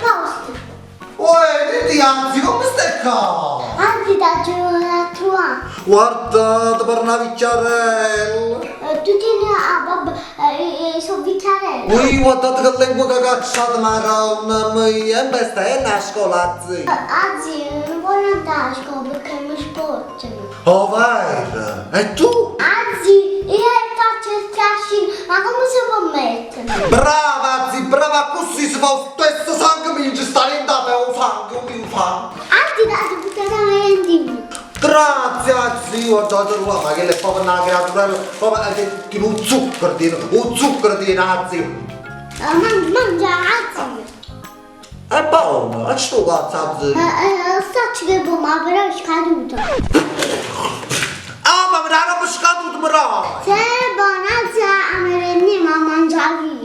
posto? Uè, Titi, anzi, come stai qua? Anzi, t'aggio venuto a trovà. Guarda, ti pare una vicchiarella. Tu tieni 'a babba, eh, so' vicchiarella. Ui, guardate che lingua che cacciate, madonna mia, e beh, stai a scuola, zì. Anzi, non voglio andare a scuola perché mi sporcano. Oh, vero? E tu? Anzi, io faccio il trascino, ma come si può mettere? Brava, zì, brava, così si fa lo stesso sangue mio, ci sta niente a fare un sangue, un mio sangue. Anzi, dai, buttata merendina. Grazie, zì, guardate là, ma che le fa una creatura, proprio, eh, tiene un zucchero, tiene un zucchero, tiene, zì. Man- mangia, anzi. È buono, e sto cazzo, zì. Saccio che buono, ma però è scaduto. Ah, ma mi dà roba scaduta, mi dà. Se è buona, anzi, la merendina, ma mangia via.